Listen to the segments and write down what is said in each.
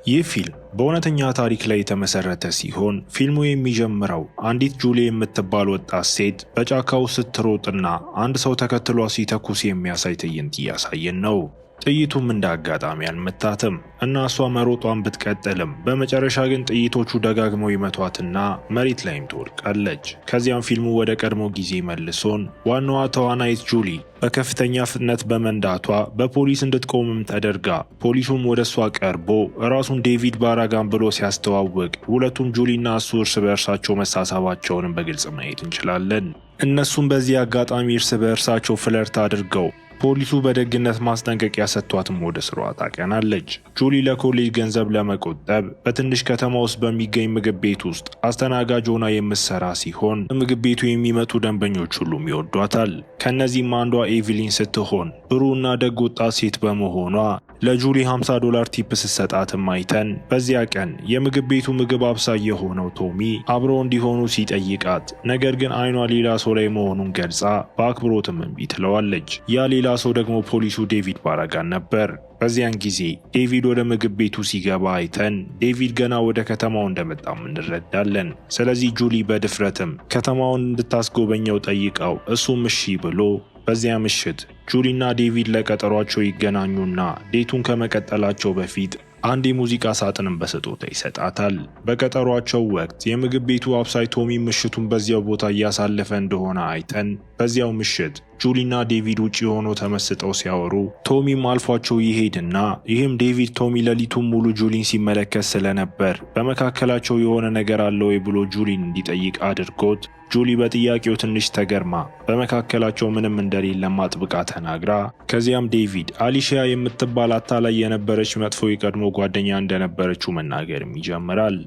ይህ ፊልም በእውነተኛ ታሪክ ላይ የተመሰረተ ሲሆን ፊልሙ የሚጀምረው አንዲት ጁሊ የምትባል ወጣት ሴት በጫካው ስትሮጥና አንድ ሰው ተከትሏ ሲተኩስ የሚያሳይ ትዕይንት እያሳየን ነው። ጥይቱም እንደ አጋጣሚ አልመታትም እና እሷ መሮጧን ብትቀጥልም በመጨረሻ ግን ጥይቶቹ ደጋግመው ይመቷትና መሬት ላይም ትወድቃለች። ከዚያም ፊልሙ ወደ ቀድሞ ጊዜ መልሶን ዋናዋ ተዋናይት ጁሊ በከፍተኛ ፍጥነት በመንዳቷ በፖሊስ እንድትቆምም ተደርጋ ፖሊሱም ወደ እሷ ቀርቦ ራሱን ዴቪድ ባራጋን ብሎ ሲያስተዋውቅ ሁለቱም ጁሊና እሱ እርስ በእርሳቸው መሳሳባቸውንም በግልጽ ማየት እንችላለን። እነሱም በዚህ አጋጣሚ እርስ በእርሳቸው flirt አድርገው ፖሊሱ በደግነት ማስጠንቀቂያ ሰጥቷትም ወደ ስሯ ታቀናለች። ጁሊ ለኮሌጅ ገንዘብ ለመቆጠብ በትንሽ ከተማ ውስጥ በሚገኝ ምግብ ቤት ውስጥ አስተናጋጅ ሆና የምትሰራ ሲሆን ምግብ ቤቱ የሚመጡ ደንበኞች ሁሉም ይወዷታል። ከእነዚህም አንዷ ኤቪሊን ስትሆን ብሩህና ደግ ወጣት ሴት በመሆኗ ለጁሊ $50 tip ስትሰጣትም አይተን በዚያ ቀን የምግብ ቤቱ ምግብ አብሳይ የሆነው ቶሚ አብረው እንዲሆኑ ሲጠይቃት ነገር ግን አይኗ ሌላ ሰው ላይ መሆኑን ገልጻ በአክብሮትም እምቢ ትለዋለች። ያ ሌላ ሰው ደግሞ ፖሊሱ ዴቪድ ባራጋን ነበር። በዚያን ጊዜ ዴቪድ ወደ ምግብ ቤቱ ሲገባ አይተን ዴቪድ ገና ወደ ከተማው እንደመጣም እንረዳለን። ስለዚህ ጁሊ በድፍረትም ከተማውን እንድታስጎበኘው ጠይቃው እሱም እሺ ብሎ በዚያ ምሽት ጁሊና ዴቪድ ለቀጠሯቸው ይገናኙና date ኡን ከመቀጠላቸው በፊት አንድ የሙዚቃ ሳጥንን በስጦታ ይሰጣታል። በቀጠሯቸው ወቅት የምግብ ቤቱ አብሳይ ቶሚ ምሽቱን በዚያው ቦታ እያሳለፈ እንደሆነ አይተን በዚያው ምሽት ጁሊና ዴቪድ ውጪ ሆኖ ተመስጠው ሲያወሩ ቶሚም አልፏቸው ይሄድና ይህም ዴቪድ ቶሚ ሌሊቱን ሙሉ ጁሊን ሲመለከት ስለነበር በመካከላቸው የሆነ ነገር አለ ወይ ብሎ ጁሊን እንዲጠይቅ አድርጎት ጁሊ በጥያቄው ትንሽ ተገርማ በመካከላቸው ምንም እንደሌለም አጥብቃ ተናግራ ከዚያም ዴቪድ አሊሺያ የምትባል አታላይ የነበረች መጥፎ የቀድሞ ጓደኛ እንደነበረችው መናገርም ይጀምራል።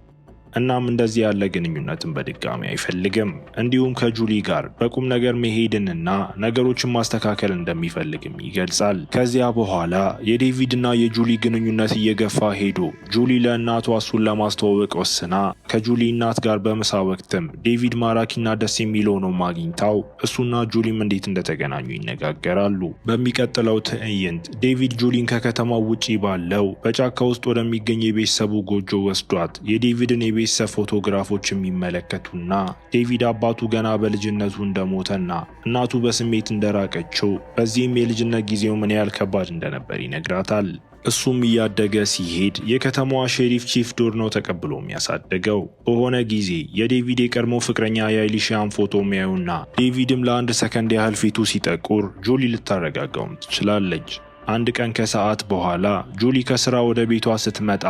እናም እንደዚህ ያለ ግንኙነትን በድጋሚ አይፈልግም። እንዲሁም ከጁሊ ጋር በቁም ነገር መሄድንና ነገሮችን ማስተካከል እንደሚፈልግም ይገልጻል። ከዚያ በኋላ የዴቪድና የጁሊ ግንኙነት እየገፋ ሄዶ ጁሊ ለእናቷ እሱን ለማስተዋወቅ ወስና ከጁሊ እናት ጋር በምሳ ወቅትም ዴቪድ ማራኪና ደስ የሚለው ነው አግኝታው እሱና ጁሊም እንዴት እንደተገናኙ ይነጋገራሉ። በሚቀጥለው ትዕይንት ዴቪድ ጁሊን ከከተማው ውጪ ባለው በጫካ ውስጥ ወደሚገኝ የቤተሰቡ ጎጆ ወስዷት የዴቪድን የቤተሰብ ፎቶግራፎች የሚመለከቱና ዴቪድ አባቱ ገና በልጅነቱ እንደሞተና እናቱ በስሜት እንደራቀችው በዚህም የልጅነት ጊዜው ምን ያህል ከባድ እንደነበር ይነግራታል። እሱም እያደገ ሲሄድ የከተማዋ ሼሪፍ ቺፍ ዶድ ነው ተቀብሎ የሚያሳደገው። በሆነ ጊዜ የዴቪድ የቀድሞ ፍቅረኛ የአሊሺያን ፎቶ የሚያዩና ዴቪድም ለአንድ ሰከንድ ያህል ፊቱ ሲጠቁር ጁሊ ልታረጋጋውም ትችላለች። አንድ ቀን ከሰዓት በኋላ ጁሊ ከስራ ወደ ቤቷ ስትመጣ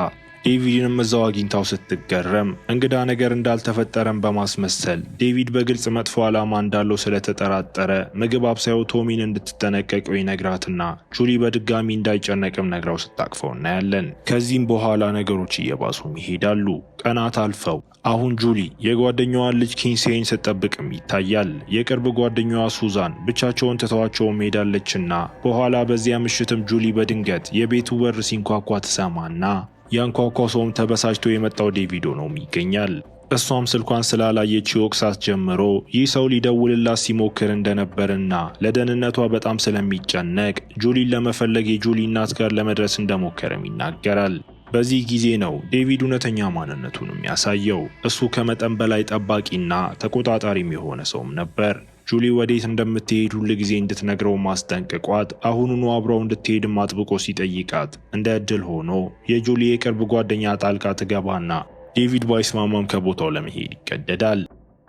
ዴቪድንም እዛው አግኝታው ስትገረም እንግዳ ነገር እንዳልተፈጠረም በማስመሰል ዴቪድ በግልጽ መጥፎ ዓላማ እንዳለው ስለተጠራጠረ ምግብ አብሳዩ ቶሚን እንድትጠነቀቀው ይነግራትና ጁሊ በድጋሚ እንዳይጨነቅም ነግራው ስታቅፈው እናያለን። ከዚህም በኋላ ነገሮች እየባሱም ይሄዳሉ። ቀናት አልፈው አሁን ጁሊ የጓደኛዋን ልጅ ኪንሴን ስትጠብቅም ይታያል። የቅርብ ጓደኛዋ ሱዛን ብቻቸውን ትተዋቸው ሄዳለችና በኋላ በዚያ ምሽትም ጁሊ በድንገት የቤቱ በር ሲንኳኳ ትሰማና ያንኳኳው ሰውም ተበሳጭቶ የመጣው ዴቪድ ሆኖም ይገኛል። እሷም ስልኳን ስላላየች ወቅሳት ጀምሮ ይህ ሰው ሊደውልላት ሲሞክር እንደነበርና ለደህንነቷ በጣም ስለሚጨነቅ ጁሊን ለመፈለግ የጁሊ እናት ጋር ለመድረስ እንደሞከረም ይናገራል። በዚህ ጊዜ ነው ዴቪድ እውነተኛ ማንነቱን የሚያሳየው። እሱ ከመጠን በላይ ጠባቂና ተቆጣጣሪም የሆነ ሰውም ነበር። ጁሊ ወዴት እንደምትሄድ ሁል ጊዜ እንድትነግረው ማስጠንቅቋት አሁኑኑ አብረው እንድትሄድም አጥብቆ ሲጠይቃት እንደ እድል ሆኖ የጁሊ የቅርብ ጓደኛ ጣልቃ ትገባና ዴቪድ ባይስማማም ከቦታው ለመሄድ ይገደዳል።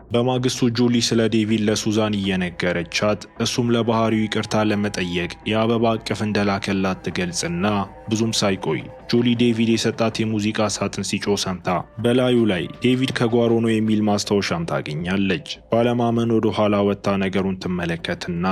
በማግስቱ ጁሊ ስለ ዴቪድ ለሱዛን እየነገረቻት እሱም ለባህሪው ይቅርታ ለመጠየቅ የአበባ እቅፍ እንደላከላት ትገልጽና ብዙም ሳይቆይ ጁሊ ዴቪድ የሰጣት የሙዚቃ ሳጥን ሲጮህ ሰምታ በላዩ ላይ ዴቪድ ከጓሮ ነው የሚል ማስታወሻም ታገኛለች። ባለማመን ወደ ኋላ ወጥታ ነገሩን ትመለከትና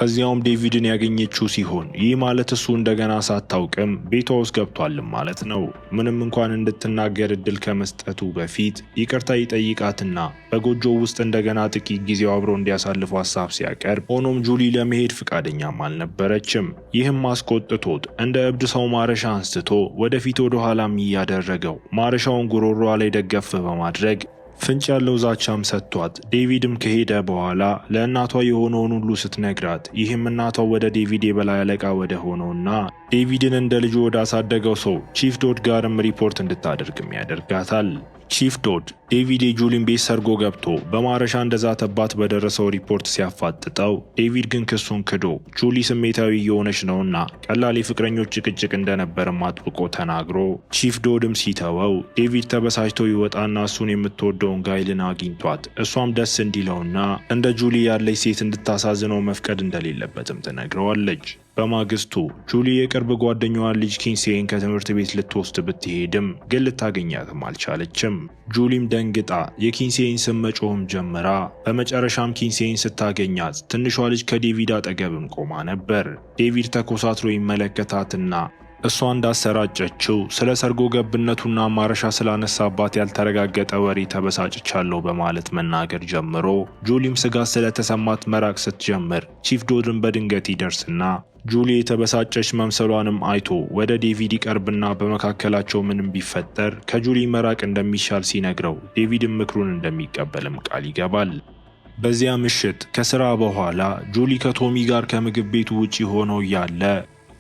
እዚያውም ዴቪድን ያገኘችው ሲሆን ይህ ማለት እሱ እንደገና ሳታውቅም ቤቷ ውስጥ ገብቷልም ማለት ነው። ምንም እንኳን እንድትናገር እድል ከመስጠቱ በፊት ይቅርታ ይጠይቃትና በጎጆው ውስጥ እንደገና ጥቂት ጊዜው አብሮ እንዲያሳልፉ ሀሳብ ሲያቀርብ፣ ሆኖም ጁሊ ለመሄድ ፍቃደኛም አልነበረችም። ይህም አስቆጥቶት እንደ እብድ ሰው ማረሻ አንስቶ ወደፊት ወደ ኋላም እያደረገው ማረሻውን ጉሮሯ ላይ ደገፍ በማድረግ ፍንጭ ያለው ዛቻም ሰጥቷት ዴቪድም ከሄደ በኋላ ለእናቷ የሆነውን ሁሉ ስትነግራት፣ ይህም እናቷ ወደ ዴቪድ የበላይ አለቃ ወደ ሆነውና ዴቪድን እንደ ልጁ ወዳሳደገው ሰው ቺፍ ዶድ ጋርም ሪፖርት እንድታደርግም ያደርጋታል። ቺፍ ዶድ ዴቪድ የጁሊን ቤት ሰርጎ ገብቶ በማረሻ እንደዛተባት በደረሰው ሪፖርት ሲያፋጥጠው፣ ዴቪድ ግን ክሱን ክዶ ጁሊ ስሜታዊ እየሆነች ነውና ቀላል የፍቅረኞች ጭቅጭቅ እንደነበርም አጥብቆ ተናግሮ ቺፍ ዶድም ሲተወው፣ ዴቪድ ተበሳጭቶ ይወጣና እሱን የምትወደውን ጋይልን አግኝቷት እሷም ደስ እንዲለውና እንደ ጁሊ ያለች ሴት እንድታሳዝነው መፍቀድ እንደሌለበትም ትነግረዋለች። በማግስቱ ጁሊ የቅርብ ጓደኛዋን ልጅ ኪንሴን ከትምህርት ቤት ልትወስድ ብትሄድም ግን ልታገኛትም አልቻለችም። ጁሊም ደንግጣ የኪንሴን ስም መጮህም ጀምራ በመጨረሻም ኪንሴን ስታገኛት ትንሿ ልጅ ከዴቪድ አጠገብም ቆማ ነበር። ዴቪድ ተኮሳትሮ ይመለከታትና እሷ እንዳሰራጨችው ስለ ሰርጎ ገብነቱና ማረሻ ስላነሳባት ያልተረጋገጠ ወሬ ተበሳጭቻለሁ በማለት መናገር ጀምሮ፣ ጁሊም ስጋት ስለተሰማት መራቅ ስትጀምር ቺፍ ዶድን በድንገት ይደርስና ጁሊ የተበሳጨች መምሰሏንም አይቶ ወደ ዴቪድ ይቀርብና በመካከላቸው ምንም ቢፈጠር ከጁሊ መራቅ እንደሚሻል ሲነግረው፣ ዴቪድም ምክሩን እንደሚቀበልም ቃል ይገባል። በዚያ ምሽት ከስራ በኋላ ጁሊ ከቶሚ ጋር ከምግብ ቤቱ ውጪ ሆነው እያለ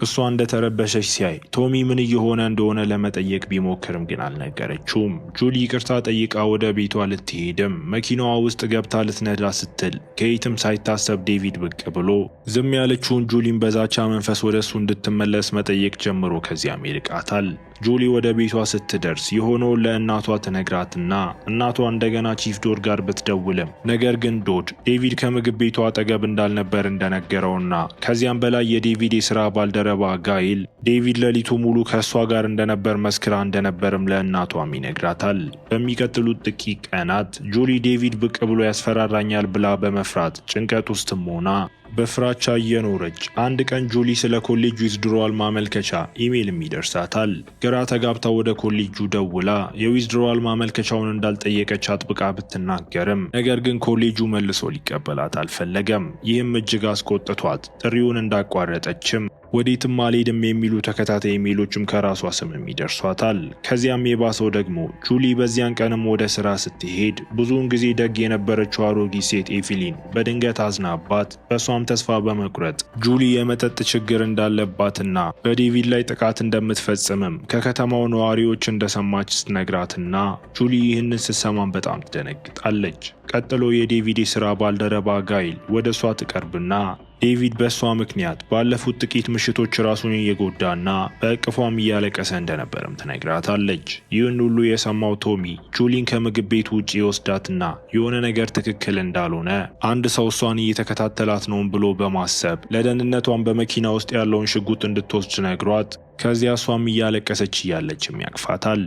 እሷ እንደተረበሸች ሲያይ ቶሚ ምን እየሆነ እንደሆነ ለመጠየቅ ቢሞክርም ግን አልነገረችውም። ጁሊ ይቅርታ ጠይቃ ወደ ቤቷ ልትሄድም መኪናዋ ውስጥ ገብታ ልትነዳ ስትል ከየትም ሳይታሰብ ዴቪድ ብቅ ብሎ ዝም ያለችውን ጁሊን በዛቻ መንፈስ ወደ እሱ እንድትመለስ መጠየቅ ጀምሮ ከዚያም ይርቃታል። ጁሊ ወደ ቤቷ ስትደርስ የሆነውን ለእናቷ ትነግራትና እናቷ እንደገና ቺፍ ዶድ ጋር ብትደውልም ነገር ግን ዶድ ዴቪድ ከምግብ ቤቷ አጠገብ እንዳልነበር እንደነገረውና ከዚያም በላይ የዴቪድ የስራ ባልደረባ ጋይል ዴቪድ ሌሊቱ ሙሉ ከእሷ ጋር እንደነበር መስክራ እንደነበርም ለእናቷም ይነግራታል። በሚቀጥሉት ጥቂት ቀናት ጁሊ ዴቪድ ብቅ ብሎ ያስፈራራኛል ብላ በመፍራት ጭንቀት ውስጥም ሆና በፍራቻ እየኖረች አንድ ቀን ጁሊ ስለ ኮሌጅ withdrawal ማመልከቻ ኢሜይልም ይደርሳታል። ግራ ተጋብታ ወደ ኮሌጁ ደውላ የ withdrawal ማመልከቻውን እንዳልጠየቀች አጥብቃ ብትናገርም ነገር ግን ኮሌጁ መልሶ ሊቀበላት አልፈለገም። ይህም እጅግ አስቆጥቷት ጥሪውን እንዳቋረጠችም ወዴትም አልሄድም የሚሉ ተከታታይ ኢሜሎችም ከራሷ ስምም ይደርሷታል። ከዚያም የባሰው ደግሞ ጁሊ በዚያን ቀንም ወደ ስራ ስትሄድ ብዙውን ጊዜ ደግ የነበረችው አሮጊት ሴት ኤፊሊን በድንገት አዝናባት በእሷም ተስፋ በመቁረጥ ጁሊ የመጠጥ ችግር እንዳለባትና በዴቪድ ላይ ጥቃት እንደምትፈጽምም ከከተማው ነዋሪዎች እንደሰማች ስትነግራትና ጁሊ ይህንን ስትሰማም በጣም ትደነግጣለች። ቀጥሎ የዴቪድ የስራ ባልደረባ ጋይል ወደ እሷ ትቀርብና ዴቪድ በእሷ ምክንያት ባለፉት ጥቂት ምሽቶች ራሱን እየጎዳና በእቅፏም እያለቀሰ እንደነበርም ትነግራታለች። ይህን ሁሉ የሰማው ቶሚ ጁሊን ከምግብ ቤት ውጭ ይወስዳትና የሆነ ነገር ትክክል እንዳልሆነ፣ አንድ ሰው እሷን እየተከታተላት ነው ብሎ በማሰብ ለደህንነቷን በመኪና ውስጥ ያለውን ሽጉጥ እንድትወስድ ነግሯት ከዚያ እሷም እያለቀሰች እያለችም ያቅፋታል።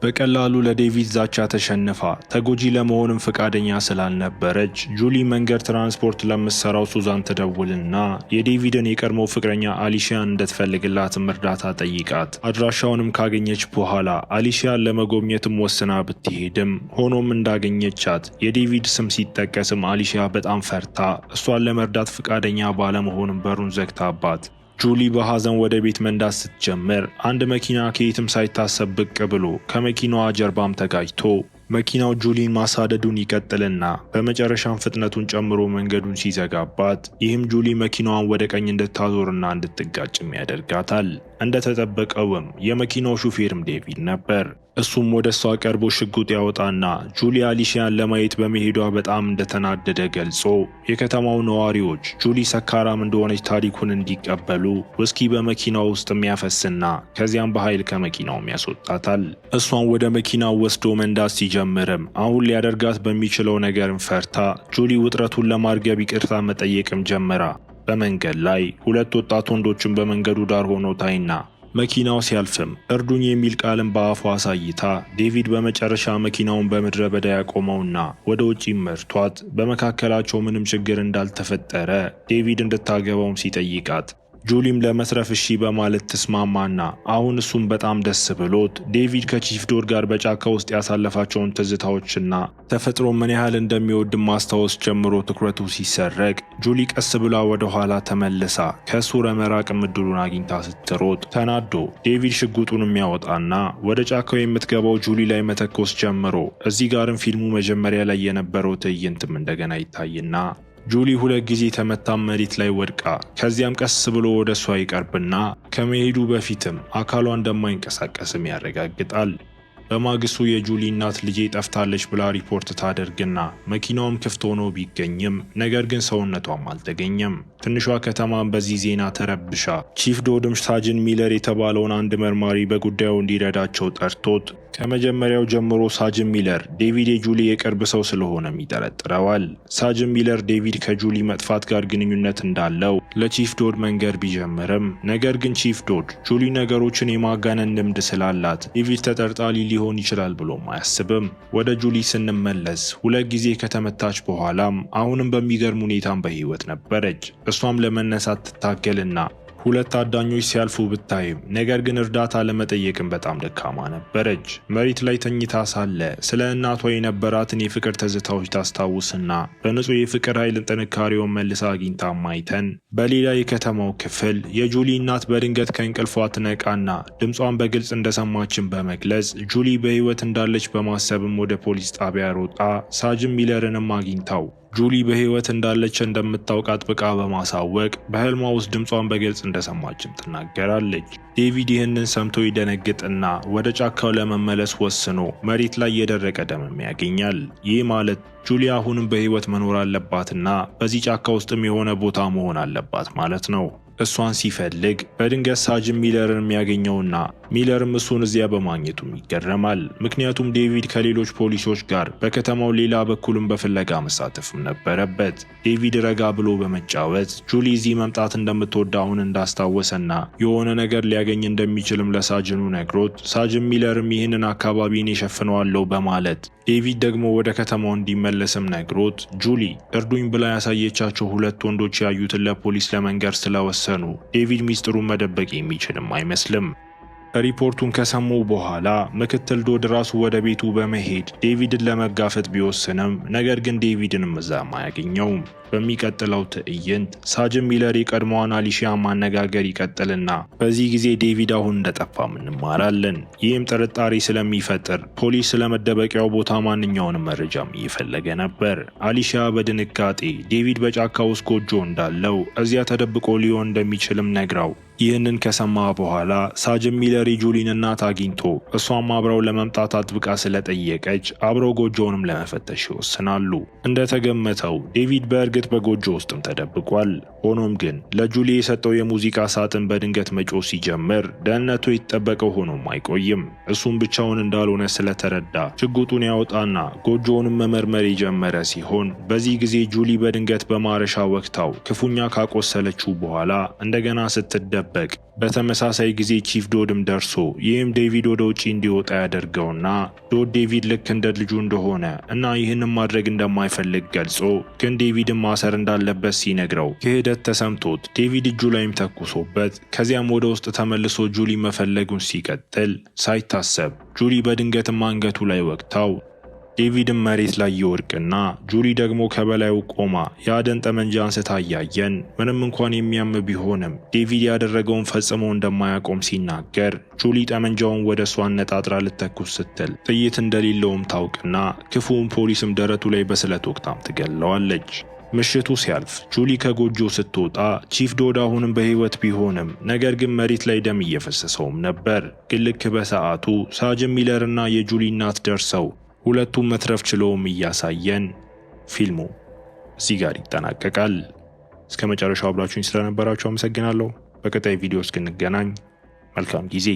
በቀላሉ ለዴቪድ ዛቻ ተሸንፋ ተጎጂ ለመሆንም ፈቃደኛ ስላልነበረች ጁሊ መንገድ ትራንስፖርት ለምትሰራው ሱዛን ትደውልና የዴቪድን የቀድሞ ፍቅረኛ አሊሺያን እንድትፈልግላትም እርዳታ ጠይቃት አድራሻውንም ካገኘች በኋላ አሊሺያን ለመጎብኘትም ወስና ብትሄድም፣ ሆኖም እንዳገኘቻት የዴቪድ ስም ሲጠቀስም አሊሺያ በጣም ፈርታ እሷን ለመርዳት ፈቃደኛ ባለመሆንም በሩን ዘግታባት ጁሊ በሐዘን ወደ ቤት መንዳት ስትጀምር አንድ መኪና ከየትም ሳይታሰብ ብቅ ብሎ ከመኪናዋ ጀርባም ተጋጭቶ መኪናው ጁሊን ማሳደዱን ይቀጥልና በመጨረሻም ፍጥነቱን ጨምሮ መንገዱን ሲዘጋባት፣ ይህም ጁሊ መኪናዋን ወደ ቀኝ እንድታዞርና እንድትጋጭም ያደርጋታል። እንደተጠበቀውም የመኪናው ሹፌርም ዴቪድ ነበር። እሱም ወደ እሷ ቀርቦ ሽጉጥ ያወጣና ጁሊ አሊሺያን ለማየት በመሄዷ በጣም እንደተናደደ ገልጾ የከተማው ነዋሪዎች ጁሊ ሰካራም እንደሆነች ታሪኩን እንዲቀበሉ ውስኪ በመኪናው ውስጥ የሚያፈስና ከዚያም በኃይል ከመኪናውም ያስወጣታል። እሷን ወደ መኪናው ወስዶ መንዳት ሲጀምርም አሁን ሊያደርጋት በሚችለው ነገርም ፈርታ ጁሊ ውጥረቱን ለማርገብ ይቅርታ መጠየቅም ጀመራ። በመንገድ ላይ ሁለት ወጣት ወንዶችን በመንገዱ ዳር ሆኖ ታይና መኪናው ሲያልፍም እርዱኝ የሚል ቃልን በአፏ አሳይታ ዴቪድ በመጨረሻ መኪናውን በምድረ በዳ ያቆመውና ወደ ውጭ መርቷት በመካከላቸው ምንም ችግር እንዳልተፈጠረ ዴቪድ እንድታገባውም ሲጠይቃት ጁሊም ለመትረፍ እሺ በማለት ትስማማና አሁን እሱም በጣም ደስ ብሎት ዴቪድ ከ Chief ዶድ ጋር በጫካ ውስጥ ያሳለፋቸውን ትዝታዎችና ተፈጥሮ ምን ያህል እንደሚወድ ማስታወስ ጀምሮ ትኩረቱ ሲሰረቅ ጁሊ ቀስ ብላ ወደ ኋላ ተመልሳ ከእሱ ለመራቅም እድሉን አግኝታ ስትሮጥ ተናዶ ዴቪድ ሽጉጡን የሚያወጣና ወደ ጫካው የምትገባው ጁሊ ላይ መተኮስ ጀምሮ እዚህ ጋርም ፊልሙ መጀመሪያ ላይ የነበረው ትዕይንትም እንደገና ይታይና ጁሊ ሁለት ጊዜ ተመታ መሬት ላይ ወድቃ ከዚያም ቀስ ብሎ ወደ እሷ ይቀርብና ከመሄዱ በፊትም አካሏ እንደማይንቀሳቀስም ያረጋግጣል። በማግስቱ የጁሊ እናት ልጄ ጠፍታለች ብላ ሪፖርት ታደርግና መኪናውም ክፍት ሆኖ ቢገኝም ነገር ግን ሰውነቷም አልተገኘም። ትንሿ ከተማም በዚህ ዜና ተረብሻ Chief ዶድም ሳጅን ሚለር የተባለውን አንድ መርማሪ በጉዳዩ እንዲረዳቸው ጠርቶት ከመጀመሪያው ጀምሮ ሳጅን ሚለር ዴቪድ የጁሊ የቅርብ ሰው ስለሆነም ይጠረጥረዋል። ሳጅን ሚለር ዴቪድ ከጁሊ መጥፋት ጋር ግንኙነት እንዳለው ለ Chief ዶድ መንገር ቢጀምርም ነገር ግን Chief ዶድ ጁሊ ነገሮችን የማጋነን ልምድ ስላላት ዴቪድ ተጠርጣሪ ሊሆን ይችላል ብሎም አያስብም። ወደ ጁሊ ስንመለስ ሁለት ጊዜ ከተመታች በኋላም አሁንም በሚገርም ሁኔታም በህይወት ነበረች። እሷም ለመነሳት ትታገልና ሁለት አዳኞች ሲያልፉ ብታይም ነገር ግን እርዳታ ለመጠየቅም በጣም ደካማ ነበረች። መሬት ላይ ተኝታ ሳለ ስለ እናቷ የነበራትን የፍቅር ትዝታዎች ታስታውስና በንጹህ የፍቅር ኃይልን ጥንካሬውን መልሳ አግኝታ ማይተን በሌላ የከተማው ክፍል የጁሊ እናት በድንገት ከእንቅልፏ ትነቃና ድምጿን በግልጽ እንደሰማችን በመግለጽ ጁሊ በህይወት እንዳለች በማሰብም ወደ ፖሊስ ጣቢያ ሮጣ ሳጅን ሚለርንም አግኝታው ጁሊ በህይወት እንዳለች እንደምታውቅ አጥብቃ በማሳወቅ በህልሟ ውስጥ ድምጿን በግልጽ እንደሰማችም ትናገራለች። ዴቪድ ይህንን ሰምቶ ይደነግጥና ወደ ጫካው ለመመለስ ወስኖ መሬት ላይ የደረቀ ደምም ያገኛል። ይህ ማለት ጁሊ አሁንም በህይወት መኖር አለባትና በዚህ ጫካ ውስጥም የሆነ ቦታ መሆን አለባት ማለት ነው። እሷን ሲፈልግ በድንገት ሳጅን ሚለርን የሚያገኘውና ሚለርም እሱን እዚያ በማግኘቱም ይገረማል። ምክንያቱም ዴቪድ ከሌሎች ፖሊሶች ጋር በከተማው ሌላ በኩልም በፍለጋ መሳተፍም ነበረበት። ዴቪድ ረጋ ብሎ በመጫወት ጁሊ እዚህ መምጣት እንደምትወድ አሁን እንዳስታወሰና የሆነ ነገር ሊያገኝ እንደሚችልም ለሳጅኑ ነግሮት ሳጅን ሚለርም ይህንን አካባቢ እኔ እሸፍነዋለሁ በማለት ዴቪድ ደግሞ ወደ ከተማው እንዲመለስም ነግሮት ጁሊ እርዱኝ ብላ ያሳየቻቸው ሁለት ወንዶች ያዩትን ለፖሊስ ለመንገር ስለወሰኑ ዴቪድ ሚስጥሩን መደበቅ የሚችልም አይመስልም። ሪፖርቱን ከሰሙ በኋላ ምክትል ዶድ ራሱ ወደ ቤቱ በመሄድ ዴቪድን ለመጋፈጥ ቢወስንም ነገር ግን ዴቪድንም እዛም አያገኘውም። በሚቀጥለው ትዕይንት ሳጅን ሚለር የቀድሞዋን አሊሺያ ማነጋገር ይቀጥልና በዚህ ጊዜ ዴቪድ አሁን እንደጠፋም እንማራለን። ይህም ጥርጣሬ ስለሚፈጥር ፖሊስ ስለመደበቂያው ቦታ ማንኛውንም መረጃም እየፈለገ ነበር። አሊሺያ በድንጋጤ ዴቪድ በጫካ ውስጥ ጎጆ እንዳለው እዚያ ተደብቆ ሊሆን እንደሚችልም ነግራው ይህንን ከሰማ በኋላ ሳጅን ሚለር የጁሊን እናት አግኝቶ እሷም አብረው ለመምጣት አጥብቃ ስለጠየቀች አብረው ጎጆውንም ለመፈተሽ ይወስናሉ። እንደተገመተው ዴቪድ በእርግጥ በጎጆ ውስጥም ተደብቋል። ሆኖም ግን ለጁሊ የሰጠው የሙዚቃ ሳጥን በድንገት መጮህ ሲጀምር ደህንነቱ የተጠበቀው ሆኖም አይቆይም። እሱም ብቻውን እንዳልሆነ ስለተረዳ ሽጉጡን ያወጣና ጎጆውንም መመርመር የጀመረ ሲሆን በዚህ ጊዜ ጁሊ በድንገት በማረሻ ወቅታው ክፉኛ ካቆሰለችው በኋላ እንደገና ስትደበቅ በተመሳሳይ ጊዜ Chief ዶድም ደርሶ ይህም ዴቪድ ወደ ውጪ እንዲወጣ ያደርገውና ዶድ ዴቪድ ልክ እንደ ልጁ እንደሆነ እና ይህንም ማድረግ እንደማይፈልግ ገልጾ ግን ዴቪድን ማሰር እንዳለበት ሲነግረው ክህደት ተሰምቶት ዴቪድ እጁ ላይም ተኩሶበት ከዚያም ወደ ውስጥ ተመልሶ ጁሊ መፈለጉን ሲቀጥል ሳይታሰብ ጁሊ በድንገትም አንገቱ ላይ ወቅታው ዴቪድም መሬት ላይ ይወድቅና ጁሊ ደግሞ ከበላዩ ቆማ የአደን ጠመንጃ አንስታ እያየን ምንም እንኳን የሚያም ቢሆንም ዴቪድ ያደረገውን ፈጽሞ እንደማያቆም ሲናገር ጁሊ ጠመንጃውን ወደ እሷ አነጣጥራ ልተኩስ ስትል ጥይት እንደሌለውም ታውቅና ክፉውን ፖሊስም ደረቱ ላይ በስለት ወቅታም ትገለዋለች። ምሽቱ ሲያልፍ ጁሊ ከጎጆ ስትወጣ Chief ዶድ አሁንም በህይወት ቢሆንም ነገር ግን መሬት ላይ ደም እየፈሰሰውም ነበር። ግን ልክ በሰዓቱ ሳጅን ሚለር እና የጁሊ እናት ደርሰው ሁለቱም መትረፍ ችለውም እያሳየን ፊልሙ እዚህ ጋር ይጠናቀቃል። እስከ መጨረሻው አብራችሁኝ ስለነበራችሁ አመሰግናለሁ። በቀጣይ ቪዲዮ እስክንገናኝ መልካም ጊዜ።